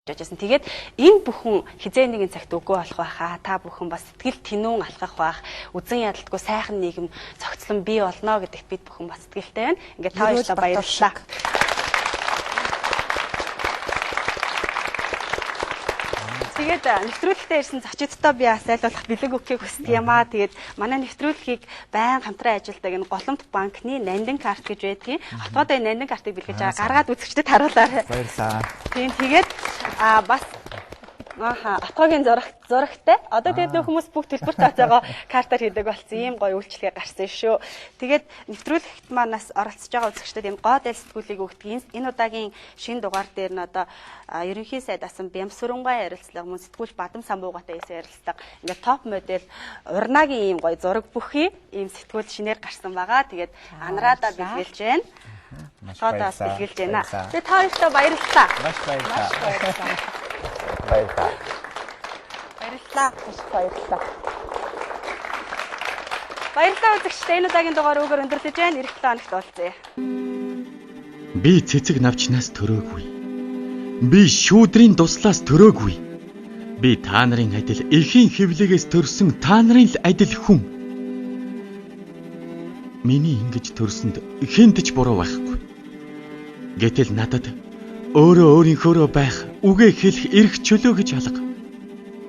Жажсан. Тэгээд энэ бүхэн хизээ нэгэн цагт үгүй болох байхаа. Та бүхэн бас сэтгэл тэнүүн алхах байх, үзэн ядалтгүй сайхан нийгэм цогцлон бий болно гэдэгт бид бүхэн бас сэтгэлтэй байна. Ингээд та хоёртоо баярлалаа. Тэгээд нэвтрүүлэгтээ ирсэн зочидтой би бас аль болох бэлэг өгөхийг хүсдэг юм аа. Тэгээд манай нэвтрүүлгийг байн хамтран ажилладаг энэ Голомт банкны нандин карт гэж байдгийн. Отгоод энэ нандин картыг бэлгэж байгаа. Гаргаад үзэгчдэд харуулаарай. Баярлалаа. Тийм, тэгээд бас отгоогийн зурагтай. Одоо тэгээд нөх хүмүүс бүх төлбөр тооцоогоо картаар хийдэг болсон. Ийм гоё үйлчлэгээ гарсан шүү. Тэгээд нэвтрүүлэгт манаас оролцож байгаа үзэгчдэд ийм гоо дайл сэтгүүлийг өгдөг. Энэ удаагийн шинэ дугаар дээр нь одоо ерөнхий сайд асан Бямсүрэнгай ярилцлага, мөн сэтгүүлч Бадам Самбуугатай хийсэн ярилцлага. Ингээд топ модель Урнагийн ийм гоё зураг бүхий ийм сэтгүүл шинээр гарсан байгаа. Тэгээд анраадаа бэлгэлж байна. Маш баярлалаа. Бэлгэлж байна. Тэгээд та хоёртоо баярлалаа. Маш баярлалаа. Баярлалаа. Баярлалаа. Маш баярлалаа. Баярлалаа үзэгчдээ. Энэ удаагийн дугаар үүгээр өндөрлөж байна. Ирэх 7 хоногт уулзъя. Би цэцэг навчнаас төрөөгүй. Би шүүдрийн дуслаас төрөөгүй. Би та нарын адил эхийн хөвлөгөөс төрсөн та нарын л адил хүн. Миний ингэж төрсөнд хүнд ч буруу байхгүй. Гэтэл надад өөрөө өөрийнхөөрөө байх, үгээ хэлэх эрх чөлөө гэж алга.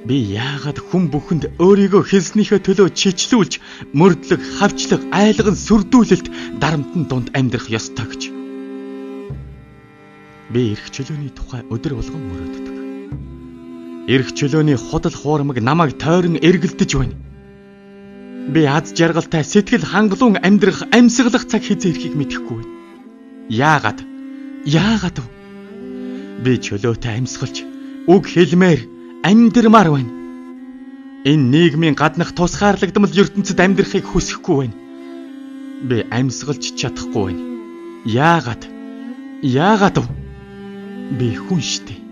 Би яагаад хүн бүхэнд өөрийгөө хэлснийхээ төлөө чичлүүлж, мөрдлөг, хавчлаг, айлган сүрдүүлэлт дарамтан дунд амьдрах ёстой гэж. Би эрх чөлөөний тухай өдөр болгон мөрөөддөг. Эрх чөлөөний худал хуурмаг намайг тойрон эргэлдэж байна. Би аз жаргалтай сэтгэл хангалуун амьдрах, амьсгалах цаг хэзээ ирэхийг мэдэхгүй байна. Яагаад? Яагаад вэ? Би чөлөөтэй амьсгалж, үг хэлмээр амьдрмаар байна. Энэ нийгмийн гаднах тусгаарлагдмал ертөнцид амьдрахыг хүсэхгүй байна. Би амьсгалж чадахгүй байна. Яагаад? Яагаад вэ? Би хүн штэ.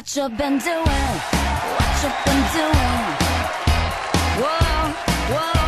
What you been doing? What you been doing? Whoa, whoa.